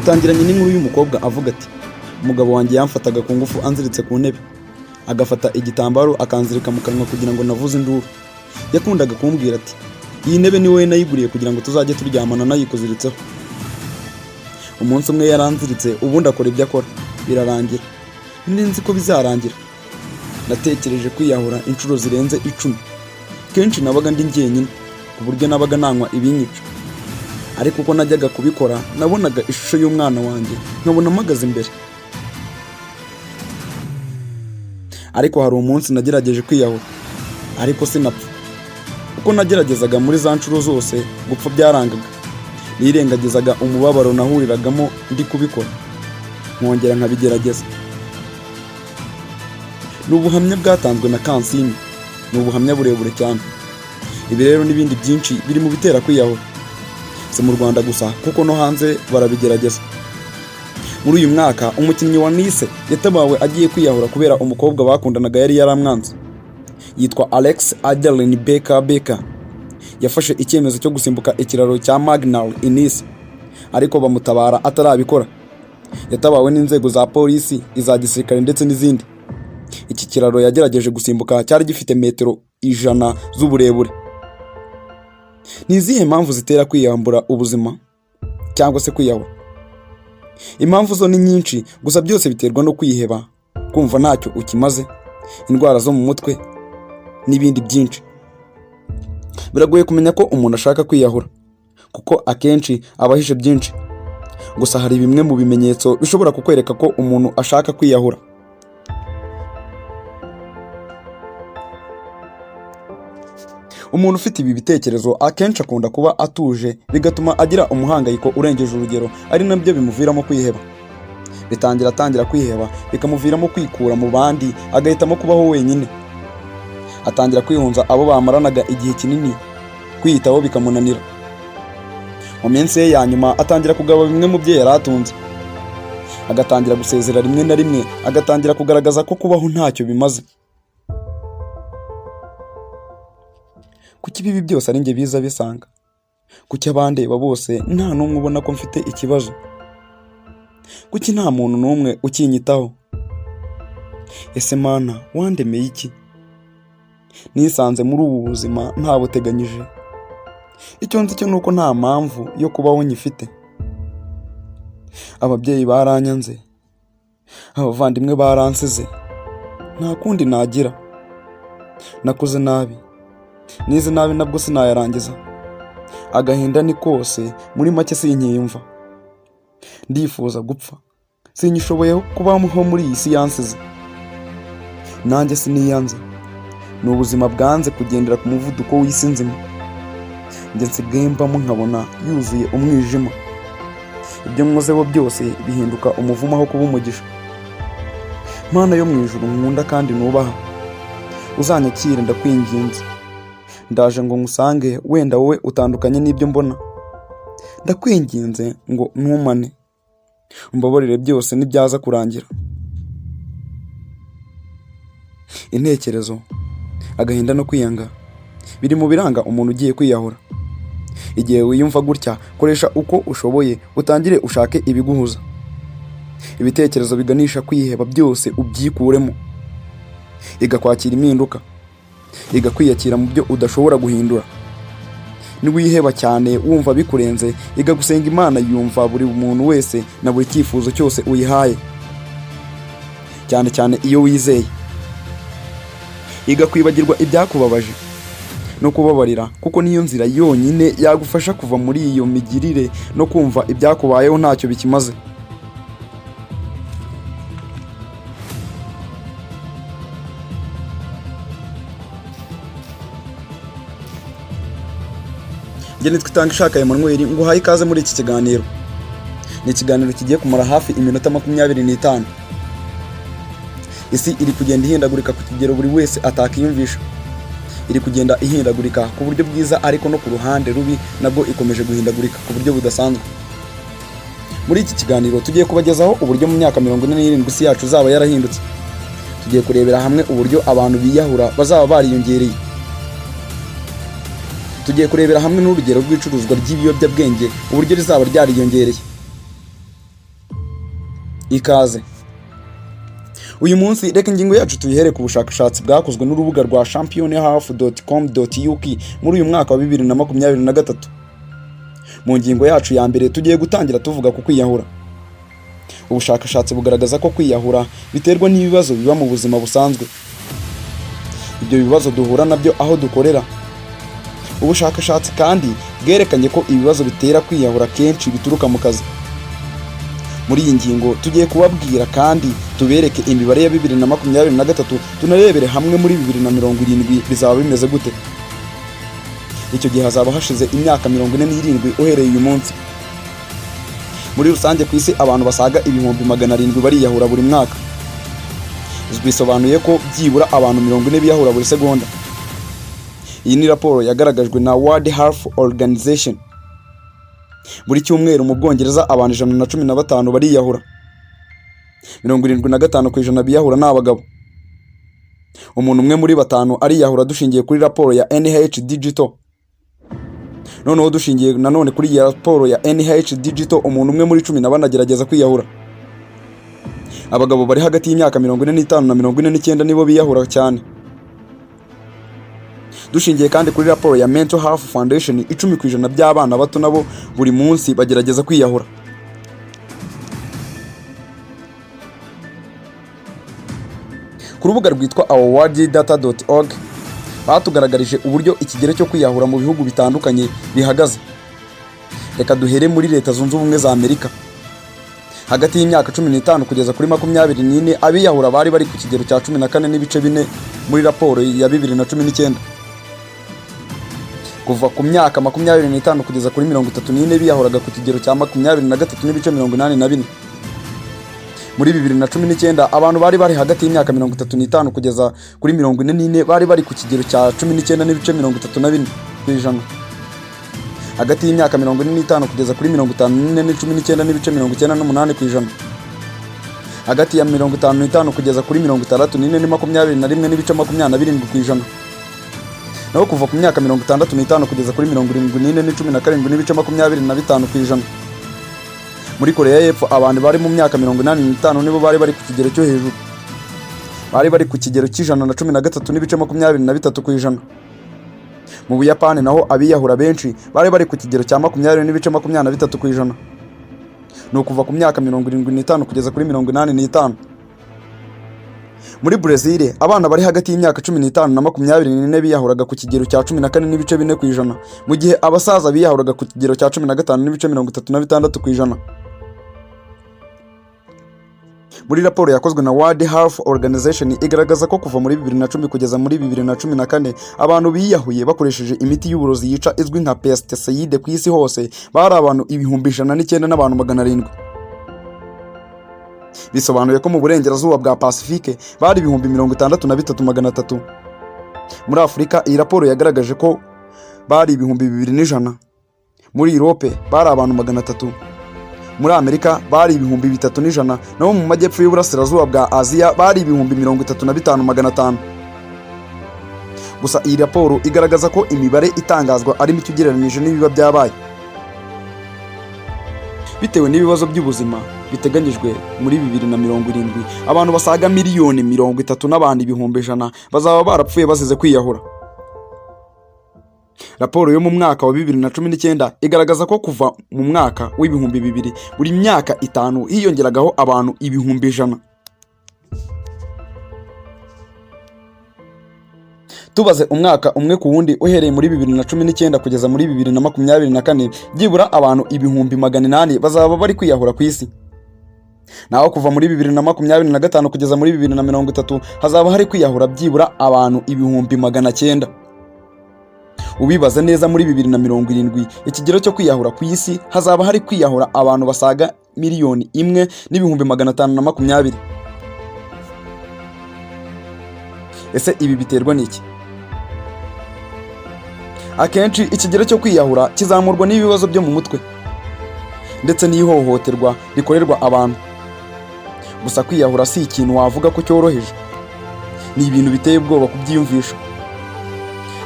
Dutangiranye n'inkuru y'umukobwa avuga ati: "Umugabo wanjye yamfataga ku ngufu anziritse ku ntebe, agafata igitambaro akanzirika mu kanwa kugira ngo navuze induru. Yakundaga kumbwira ati: 'Iyi ntebe ni wowe nayiguriye kugira ngo tuzajye turyamana nayikuziritseho.' Umunsi umwe yaranziritse, ubundi akora ibyo akora birarangira. Nari nzi ko bizarangira. Natekereje kwiyahura inshuro zirenze 10. Kenshi nabaga ndi njyenyine ku buryo nabaga nanywa ibinyica, ariko uko najyaga kubikora nabonaga ishusho y'umwana wanjye, nkabona mpagaze imbere. Ariko hari umunsi nagerageje kwiyahura ariko sinapfa. Uko nageragezaga muri za nshuro zose, gupfa byarangaga. Nirengagizaga umubabaro nahuriragamo ndi kubikora, nkongera nkabigerageza." Ni ubuhamya bwatanzwe na Kansini, ni ubuhamya burebure cyane. Ibi rero n'ibindi byinshi biri mu bitera kwiyahura, si mu Rwanda gusa kuko no hanze barabigerageza. Muri uyu mwaka umukinnyi wa Nice yatabawe agiye kwiyahura kubera umukobwa bakundanaga yari yaramwanze. Yitwa Alex Adeline Baker Baker. Yafashe icyemezo cyo gusimbuka ikiraro cya Magnal i Nice, ariko bamutabara atarabikora. Yatabawe n'inzego za polisi, iza gisirikare ndetse n'izindi. Iki kiraro yagerageje gusimbuka cyari gifite metero 100 z'uburebure. Ni izihe mpamvu zitera kwiyambura ubuzima cyangwa se kwiyahura? Impamvu zo ni nyinshi, gusa byose biterwa no kwiheba, kumva ntacyo ukimaze, indwara zo mu mutwe n'ibindi byinshi. Biragoye kumenya ko umuntu ashaka kwiyahura kuko akenshi aba ahishe byinshi. Gusa hari bimwe mu bimenyetso bishobora kukwereka ko umuntu ashaka kwiyahura. Umuntu ufite ibi bitekerezo akenshi akunda kuba atuje, bigatuma agira umuhangayiko urengeje urugero, ari nabyo bimuviramo kwiheba. Bitangira atangira kwiheba, bikamuviramo kwikura mu bandi, agahitamo kubaho wenyine. Atangira kwihunza abo bamaranaga igihe kinini, kwiyitaho bikamunanira. Mu minsi ye ya nyuma atangira kugaba bimwe mu byo yari atunze, agatangira gusezera rimwe na rimwe, agatangira kugaragaza ko kubaho ntacyo bimaze. Kuki ibibi byose ari njye biza bisanga? Kuki abandeba bose nta n'umwe ubona ko mfite ikibazo? Kuki nta muntu n'umwe ukinyitaho? Ese Mana wandemeye iki? Nisanze muri ubu buzima ntabuteganyije. Icyo nzi cyo ni uko nta mpamvu yo kubaho nyifite. Ababyeyi baranyanze, abavandimwe baransize, nta kundi nagira. Nakuze nabi, nize nabi, nabwo sinayarangiza. Agahinda ni kose, muri make sinkiyumva. Ndifuza gupfa, sinyishoboye kubaho muri iyi si yansize. Nanjye siniyanze, ni ubuzima bwanze kugendera ku muvuduko w'isi nzima. Njye nsigaye mbamo nkabona yuzuye umwijima. Ibyo nkozeho byose bihinduka umuvumo aho kuba umugisha. Mana yo mu ijuru nkunda kandi nubaha, uzanyakire ndakwinginze. Ndaje ngo nkusange, wenda wowe utandukanye n'ibyo mbona. Ndakwinginze ngo ntumane, umbabarire byose nibyaza kurangira. Intekerezo, agahinda no kwiyanga biri mu biranga umuntu ugiye kwiyahura. Igihe wiyumva gutya, koresha uko ushoboye utangire ushake ibiguhuza. Ibitekerezo biganisha kwiheba byose ubyikuremo. Iga kwakira impinduka, iga kwiyakira mu byo udashobora guhindura. Niwiheba cyane wumva bikurenze, iga gusenga Imana yumva buri muntu wese na buri cyifuzo cyose uyihaye, cyane cyane iyo wizeye. Iga kwibagirwa ibyakubabaje no kubabarira, kuko niyo nzira yonyine yagufasha kuva muri iyo migirire no kumva ibyakubayeho ntacyo bikimaze. Njye nitwa Itangishaka Emmanuel, nguhaye ikaze muri iki kiganiro. Ni ikiganiro kigiye kumara hafi iminota 25. Isi iri kugenda ihindagurika ku kigero buri wese atakiyumvisha. Iri kugenda ihindagurika ku buryo bwiza, ariko no ku ruhande rubi nabwo ikomeje guhindagurika ku buryo budasanzwe. Muri iki kiganiro tugiye kubagezaho uburyo mu myaka 47 isi yacu izaba yarahindutse. Tugiye kurebera hamwe uburyo abantu biyahura bazaba bariyongereye. Tugiye kurebera hamwe n'urugero rw'icuruzwa ry'ibiyobyabwenge uburyo rizaba ryariyongereye. Ikaze. Uyu munsi reka ingingo yacu tuyihere ku bushakashatsi bwakozwe n'urubuga rwa championhealth.com.uk muri uyu mwaka wa 2023. Mu ngingo yacu ya mbere tugiye gutangira tuvuga ku kwiyahura. Ubushakashatsi bugaragaza ko kwiyahura biterwa n'ibibazo biba mu buzima busanzwe, ibyo bibazo duhura nabyo aho dukorera. Ubushakashatsi kandi bwerekanye ko ibibazo bitera kwiyahura kenshi bituruka mu kazi. Muri iyi ngingo tugiye kubabwira kandi tubereke imibare ya 2023, tunarebere hamwe muri 2070 bizaba bimeze gute. Icyo gihe hazaba hashize imyaka 47 uhereye uyu munsi. Muri rusange ku isi abantu basaga 700,000 bariyahura buri mwaka. Bisobanuye ko byibura abantu 40 biyahura buri segonda. Iyi ni raporo yagaragajwe na World Health Organization. Buri cyumweru mu Bwongereza abantu 115 bariyahura. 75% biyahura ni abagabo. Umuntu umwe muri batanu ariyahura dushingiye kuri raporo ya NH Digital. Noneho dushingiye nanone kuri iyi raporo ya NH Digital, umuntu umwe muri 14 agerageza kwiyahura. Abagabo bari hagati y'imyaka 45 na 49 nibo biyahura cyane. Dushingiye kandi kuri raporo ya Mental Health Foundation, 10% by'abana bato nabo buri munsi bagerageza kwiyahura. Ku rubuga rwitwa ourworlddata.org batugaragarije uburyo ikigero cyo kwiyahura mu bihugu bitandukanye bihagaze. Reka duhere muri Leta Zunze Ubumwe za Amerika. Hagati y'imyaka 15 kugeza kuri 24 abiyahura bari bari ku kigero cya 14.4 muri raporo ya 2019. Kuva ku myaka 25 kugeza kuri 34 biyahuraga ku kigero cya 23.84. Muri 2019 abantu bari bari hagati y'imyaka 35 kugeza kuri 44 bari bari ku kigero cya 19.34%. Hagati y'imyaka 45 kugeza kuri 54 ni 19.98%. Hagati ya 55 kugeza kuri 64 ni 21.27%. Naho kuva ku myaka 65 kugeza kuri 74 ni 17.25%. Muri Koreya y'Epfo abantu bari mu myaka 85 nibo bari bari ku kigero cyo hejuru. Bari bari ku kigero c'113.23%. Mu Buyapani naho abiyahura benshi bari bari ku kigero cya 20.23%. Ni ukuva ku myaka 75 kugeza kuri 85. Muri Brezil abana bari hagati y'imyaka 15 na 24 biyahuraga ku kigero cya 14.4%, mu gihe abasaza biyahuraga ku kigero cya 15.36%. Muri raporo yakozwe na World Health Organization igaragaza ko kuva muri 2010 kugeza muri 2014 abantu biyahuye bakoresheje imiti y'uburozi yica izwi nka pesticide ku isi hose bari abantu 109,700 n'abantu. Bisobanuye ko mu burengerazuba bwa Pacifique bari 63,300. Muri Afurika iyi raporo yagaragaje ko bari 2,100. Muri Europe bari abantu 300. Muri Amerika bari 3,100, naho mu majyepfo y'uburasirazuba bwa Aziya bari 35,500. Gusa iyi raporo igaragaza ko imibare itangazwa ari mike ugereranyije n'ibiba byabaye bitewe n'ibibazo by'ubuzima. Biteganyijwe muri 2070 abantu basaga 30,100,000 n'abantu 100,000 bazaba barapfuye bazize kwiyahura. Raporo yo mu mwaka wa 2019 igaragaza ko kuva mu mwaka w'2000 buri myaka 5 hiyongeragaho abantu 100,000. Tubaze umwaka umwe ku wundi uhereye muri 2019 kugeza muri 2024, byibura abantu 800,000 bazaba bari kwiyahura ku isi. Naho kuva muri 2025 kugeza muri 2030 hazaba hari kwiyahura byibura abantu 900,000. Ubibaza neza muri 2070 ikigero cyo kwiyahura ku isi hazaba hari kwiyahura abantu basaga 1,520,000. Ese ibi biterwa n'iki? Akenshi ikigero cyo kwiyahura kizamurwa n'ibibazo byo mu mutwe ndetse n'ihohoterwa rikorerwa abantu. Gusa kwiyahura si ikintu wavuga ko cyoroheje, ni ibintu biteye ubwoba kubyiyumvisha.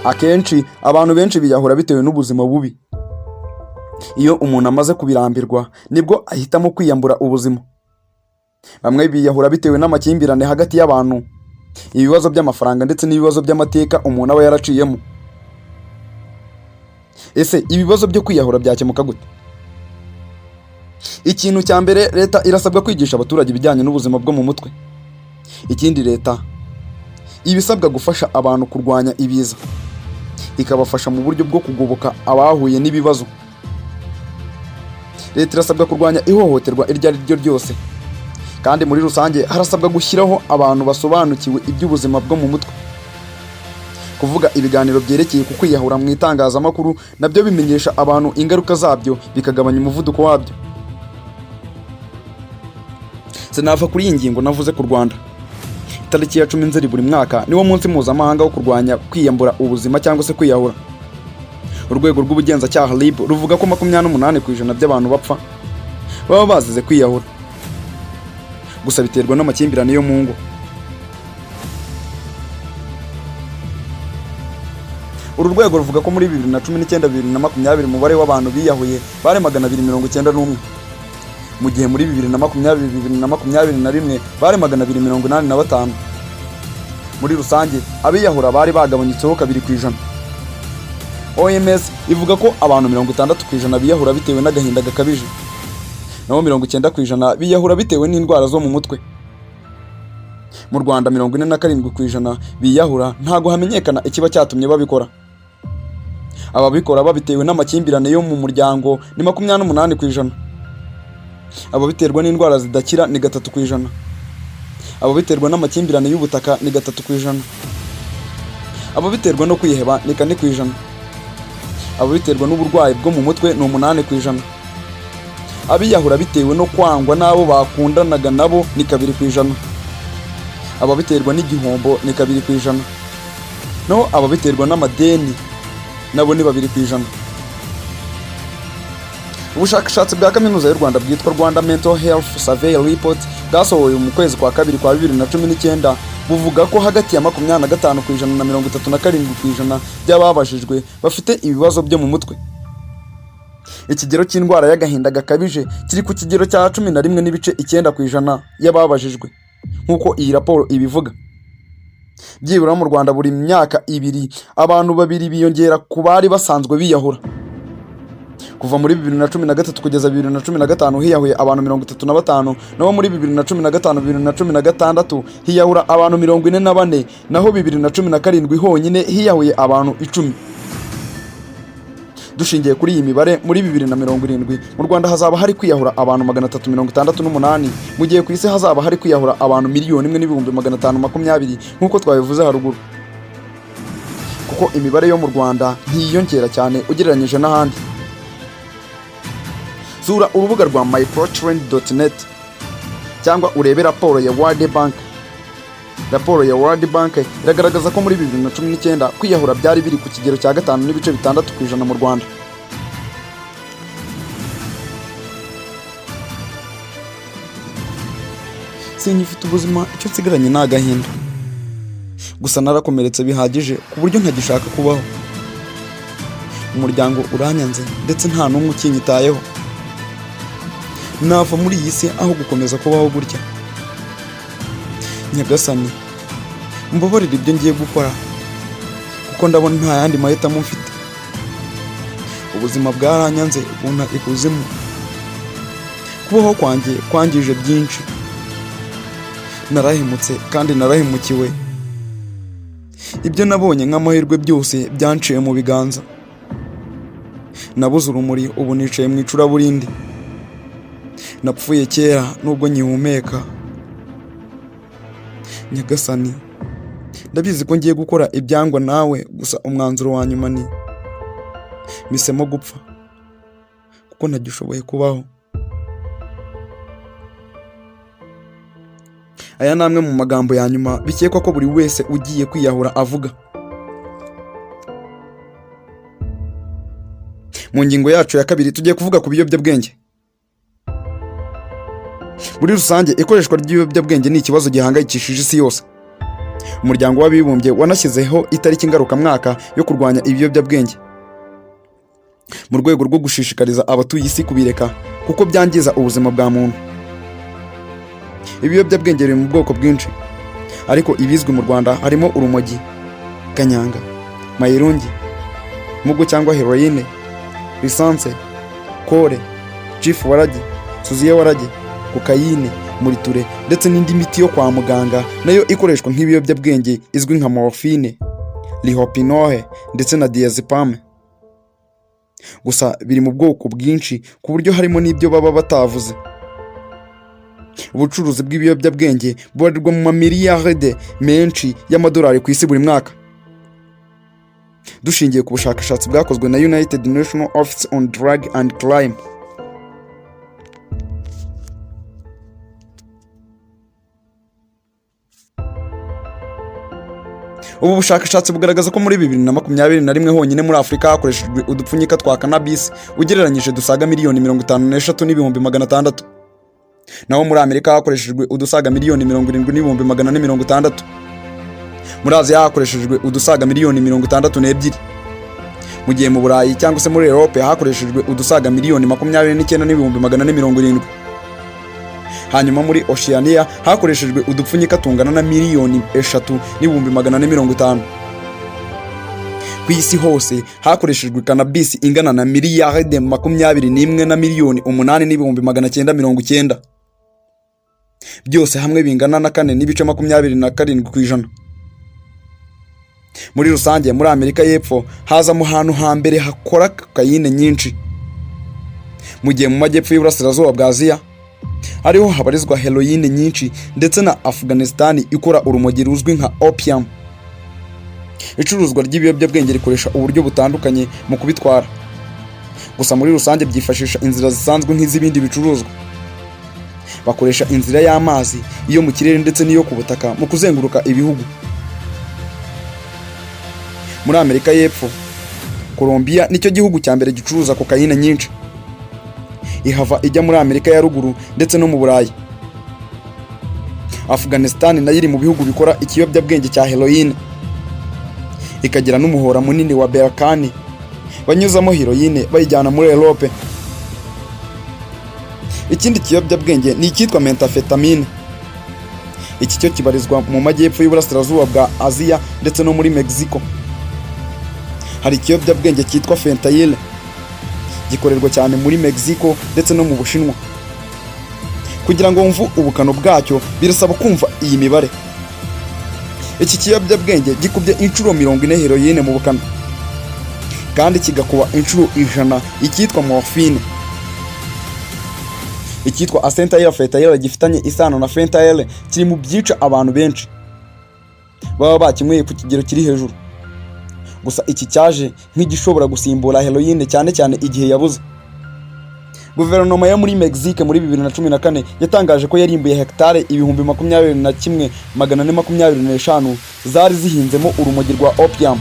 Akenshi abantu benshi biyahura bitewe n'ubuzima bubi. Iyo umuntu amaze kubirambirwa nibwo ahitamo kwiyambura ubuzima. Bamwe biyahura bitewe n'amakimbirane hagati y'abantu, ibibazo by'amafaranga ndetse n'ibibazo by'amateka umuntu aba yaraciyemo. Ese ibibazo byo kwiyahura byakemuka gute? Ikintu cya mbere, leta irasabwa kwigisha abaturage ibijyanye n'ubuzima bwo mu mutwe. Ikindi, leta iba isabwa gufasha abantu kurwanya ibiza, ikabafasha mu buryo bwo kugoboka abahuye n'ibibazo. Leta irasabwa kurwanya ihohoterwa iryo ari ryo ryose, kandi muri rusange harasabwa gushyiraho abantu basobanukiwe iby'ubuzima bwo mu mutwe. Kuvuga ibiganiro byerekeye ku kwiyahura mu itangazamakuru nabyo bimenyesha abantu ingaruka zabyo, bikagabanya umuvuduko wabyo. Sinava kuri iyi ngingo navuze ku Rwanda. Itariki ya 10 Nzeri buri mwaka niwo munsi mpuzamahanga wo kurwanya kwiyambura ubuzima cyangwa se kwiyahura. Urwego rw'ubugenzacyaha RIB ruvuga ko 28% by'abantu bapfa baba bazize kwiyahura, gusa biterwa n'amakimbirane yo mu ngo. Uru rwego ruvuga ko muri 2019 2020 umubare w'abantu biyahuye bari 291, mu gihe muri 2020 2021 bari 285. Muri rusange abiyahura bari bagabanyutseho 2%. OMS ivuga ko abantu 60% biyahura bitewe n'agahinda gakabije, naho 90% biyahura bitewe n'indwara zo mu mutwe. Mu Rwanda 47% biyahura ntago hamenyekana ikiba cyatumye babikora. Ababikora babitewe n'amakimbirane yo mu muryango ni 28%. Ababiterwa n'indwara zidakira ni 3%. Ababiterwa n'amakimbirane y'ubutaka ni 3%. Ababiterwa no kwiheba ni 4%. Ababiterwa n'uburwayi bwo mu mutwe ni 8%. Abiyahura bitewe no kwangwa n'abo bakundanaga nabo ni 2%. Ababiterwa n'igihombo ni 2%. Naho ababiterwa n'amadeni nabo ni 2%. Ubushakashatsi bwa Kaminuza y'u Rwanda bwitwa Rwanda Mental Health Survey Report bwasohowe mu kwezi kwa kabiri kwa 2019 buvuga ko hagati ya 25% na 37% by'ababajijwe bafite ibibazo byo mu mutwe. Ikigero cy'indwara y'agahinda gakabije kiri ku kigero cya 11.9% y'ababajijwe, nk'uko iyi raporo ibivuga. Byibura mu Rwanda buri myaka 2 abantu babiri biyongera ku bari basanzwe biyahura. Kuva muri 2013 kugeza 2015 hiyahuye abantu 35, naho muri 2015 2016 hiyahura abantu 44, naho 2017 honyine hiyahuye abantu 10. Dushingiye kuri iyi mibare, muri 2070 mu Rwanda hazaba hari kwiyahura abantu 368, mu gihe ku isi hazaba hari kwiyahura abantu 1,520,000 nk'uko twabivuze haruguru, kuko imibare yo mu Rwanda ntiyiyongera cyane ugereranyije n'ahandi. Sura urubuga rwa microtrend.net cyangwa urebe raporo ya World Bank. Raporo ya World Bank iragaragaza ko muri 2019 kwiyahura byari biri ku kigero cya 5.6% mu Rwanda. Sinkifite ubuzima, icyo nsigaranye ni agahinda gusa. Narakomeretse bihagije ku buryo ntagishaka kubaho. Umuryango uranyanze ndetse nta n'umwe ukinyitayeho. Nava muri iyi si aho gukomeza kubaho gutya. Nyagasani, mbabarire ibyo ngiye gukora, kuko ndabona nta yandi mahitamo mfite. Ubuzima bwaranyanze bunta ikuzimu. Kubaho kwanjye kwangije byinshi. Narahemutse kandi narahemukiwe. Ibyo nabonye nk'amahirwe byose byanciye mu biganza. Nabuze urumuri, ubu nicaye mu icuraburindi. Napfuye kera nubwo nkihumeka. Nyagasani, ndabizi ko ngiye gukora ibyangwa nawe, gusa umwanzuro wa nyuma ni mpisemo gupfa kuko ntagishoboye kubaho. Aya ni amwe mu magambo ya nyuma bikekwa ko buri wese ugiye kwiyahura avuga. Mu ngingo yacu ya kabiri tugiye kuvuga ku biyobyabwenge. Muri rusange ikoreshwa ry'ibiyobyabwenge ni ikibazo gihangayikishije isi yose. Umuryango w'Abibumbye wanashyizeho itariki ngarukamwaka yo kurwanya ibiyobyabwenge mu rwego rwo gushishikariza abatuye isi kubireka kuko byangiza ubuzima bwa muntu. Ibiyobyabwenge biri mu bwoko bwinshi, ariko ibizwi mu Rwanda harimo urumogi, kanyanga, mayirungi, mugo cyangwa heroine, lisanse, kore, chief waragi, suziye waragi, kokayine, muriture ndetse n'indi miti yo kwa muganga nayo ikoreshwa nk'ibiyobyabwenge izwi nka morphine, lihopinohe ndetse na diazepam. Gusa biri mu bwoko bwinshi ku buryo harimo n'ibyo baba batavuze. Ubucuruzi bw'ibiyobyabwenge bubarirwa mu mamiliyaride menshi y'amadolari ku isi buri mwaka. Dushingiye ku bushakashatsi bwakozwe na United National Office on Drug and Crime. Ubu bushakashatsi bugaragaza ko muri 2021 honyine muri Afurika hakoreshejwe udupfunyika twa cannabis ugereranyije dusaga 53,600,000. Naho muri Amerika hakoreshejwe udusaga 70,460,000. Muri Aziya hakoreshejwe udusaga 62,000,000. Mu gihe mu Burayi cyangwa se muri Europe hakoreshejwe udusaga 29,470,000. Hanyuma muri Oceania hakoreshejwe udupfunyika tungana na 3,450,000. Ku isi hose hakoreshejwe cannabis ingana na 21,800,990,000. Byose hamwe bingana na 4.27%. Muri rusange muri Amerika y'Epfo haza mu hantu hambere hakora kokayine nyinshi, mu gihe mu majyepfo y'Iburasirazuba bwa Aziya ariho habarizwa heroine nyinshi ndetse na Afghanistan ikora urumogi ruzwi nka opium. Icuruzwa ry'ibiyobyabwenge rikoresha uburyo butandukanye mu kubitwara, gusa muri rusange byifashisha inzira zisanzwe nk'iz'ibindi bicuruzwa. Bakoresha inzira y'amazi, iyo mu kirere ndetse n'iyo ku butaka mu kuzenguruka ibihugu. Muri Amerika y'Epfo, Colombia nicyo gihugu cya mbere gicuruza kokayine nyinshi, ihava ijya muri Amerika ya ruguru ndetse no mu Burayi. Afghanistan nayo iri mu bihugu bikora ikiyobyabwenge cya heroine, ikagira n'umuhora munini wa Balkani banyuzamo heroine bayijyana muri Europe. Ikindi kiyobyabwenge ni icyitwa methamphetamine. Iki cyo kibarizwa mu majyepfo y'Iburasirazuba bwa Aziya ndetse no muri Mexico. Hari ikiyobyabwenge cyitwa fentanyl, gikorerwa cyane muri Mexico ndetse no mu Bushinwa. Kugira ngo wumve ubukano bwacyo birasaba kumva iyi mibare. Iki kiyobyabwenge gikubye inshuro 40 heroine mu bukana, kandi kigakuba inshuro 100 icyitwa morphine. Icyitwa acetyl fentanyl gifitanye isano na fentanyl kiri mu byica abantu benshi baba bakinyweye ku kigero kiri hejuru. Gusa iki cyaje nk'igishobora gusimbura heroine cyane cyane igihe yabuze. Guverinoma yo muri Mexique muri 2014 yatangaje ko yarimbuye hegitari 21,425 zari zihinzemo urumogi rwa opium.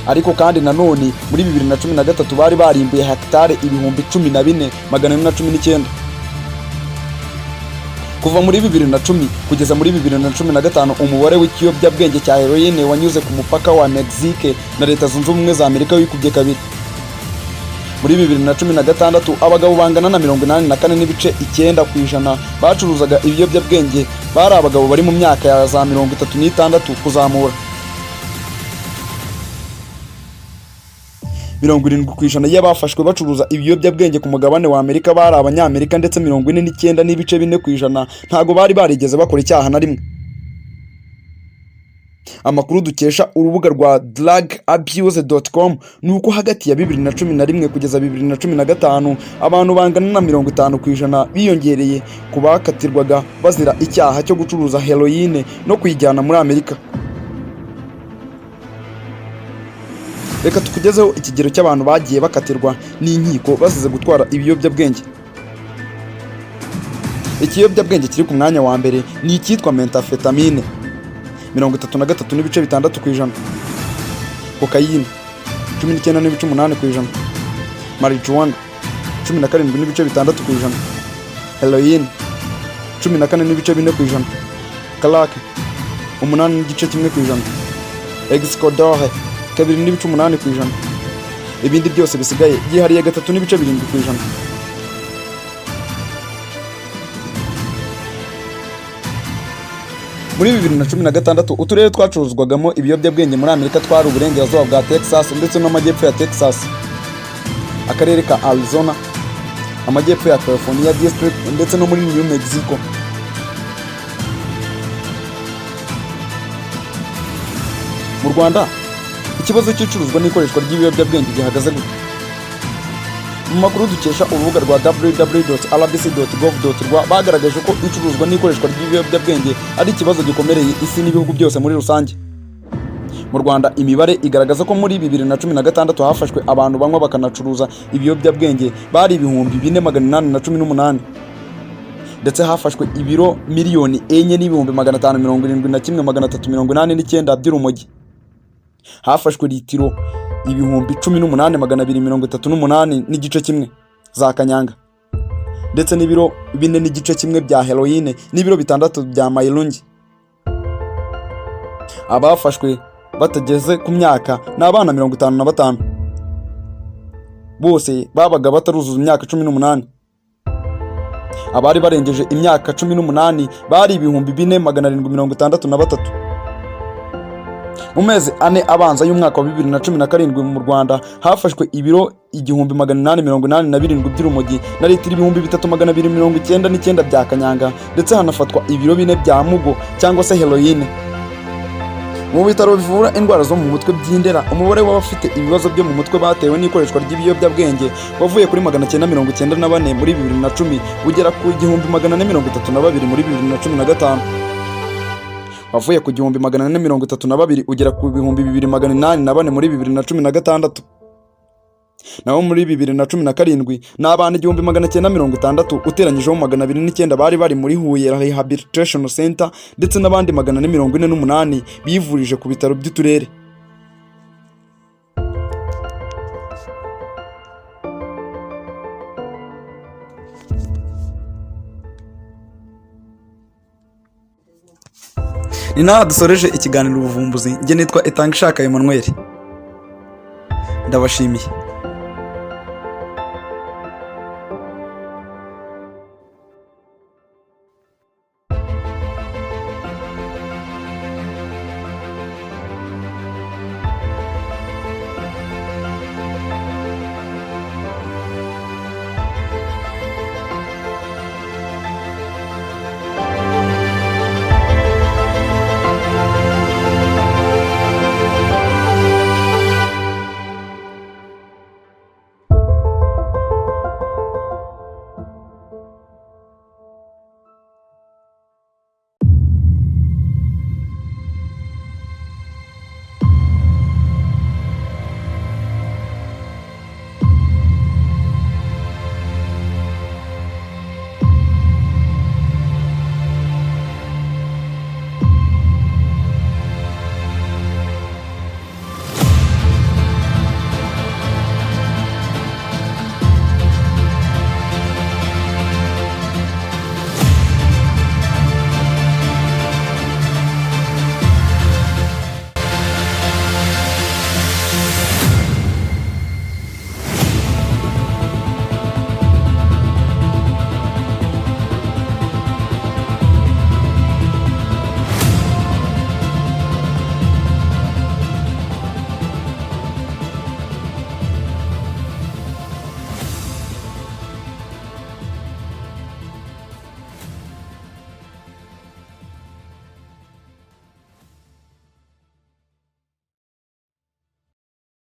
Ariko kandi nanone muri 2013 bari barimbuye hegitari 14,419. Kuva muri 2010 kugeza muri 2015 umubare w'ikiyobyabwenge cya heroine wanyuze ku mupaka wa Mexique na Leta Zunze Ubumwe za Amerika wikubye kabiri. Muri 2016 abagabo bangana na 84.9% bacuruzaga ibiyobyabwenge bari abagabo bari mu myaka ya za 36 kuzamura. 70% y'abafashwe bacuruza ibiyobyabwenge ku mugabane wa Amerika bari Abanyamerika, ndetse 49.4% ntago bari barigeze bakora icyaha na rimwe. Amakuru dukesha urubuga rwa drugabuse.com ni uko hagati ya 2011 kugeza 2015 abantu bangana na 50% biyongereye ku bakatirwaga bazira icyaha cyo gucuruza heroine no kuyijyana muri Amerika. Reka tukugezeho ikigero cy'abantu bagiye bakatirwa n'inkiko bazize gutwara ibiyobyabwenge. Ikiyobyabwenge kiri ku mwanya wa mbere ni icyitwa methamphetamine, 33.6%, kokayine 19.8%, marijuana 17.6%, heroine 14.4%, crack 8.1%, oxycodone 2.8%. Ibindi byose bisigaye byihariye 3.7%. Muri 2016, uturere twacuruzwagamo ibiyobyabwenge muri Amerika twari uburengerazuba bwa Texas ndetse n'amajyepfo ya Texas, akarere ka Arizona, amajyepfo ya California District ndetse no muri New Mexico. Mu Rwanda, ikibazo cy'icuruzwa n'ikoreshwa ry'ibiyobyabwenge gihagaze gute? Mu makuru dukesha urubuga rwa www.rbc.gov.rw, bagaragaje ko icuruzwa n'ikoreshwa ry'ibiyobyabwenge ari ikibazo gikomereye isi n'ibihugu byose muri rusange. Mu Rwanda, imibare igaragaza ko muri 2016 hafashwe abantu banywa bakanacuruza ibiyobyabwenge bari 4818, ndetse hafashwe ibiro 4,571,389 by'urumogi. Hafashwe litiro 18,238.5 za kanyanga, ndetse n'ibiro 4.5 bya heroine n'ibiro 6 bya mayirungi. Abafashwe batageze ku myaka ni abana 55, bose babaga bataruzuza imyaka 18. Abari barengeje imyaka 18 bari 4763. Mu mezi 4 abanza y'umwaka wa 2017, mu Rwanda hafashwe ibiro 1887 by'urumogi na litiro 3299 bya kanyanga, ndetse hanafatwa ibiro 4 bya mugo cyangwa se heroine. Mu bitaro bivura indwara zo mu mutwe by'Indera, umubare w'abafite ibibazo byo mu mutwe batewe n'ikoreshwa ry'ibiyobyabwenge wavuye kuri 994 muri 2010 ugera ku 1432 muri 2015, wavuye ku 1432 ugera ku 2804 muri 2016. Naho muri 2017 ni abantu 1960 uteranyijeho 209 bari bari muri Huye Rehabilitation Center, ndetse n'abandi 448 bivurije ku bitaro by'uturere. Ni naha dusoreje ikiganiro Ubuvumbuzi. Njye nitwa Itangishaka Emmanuel, ndabashimiye.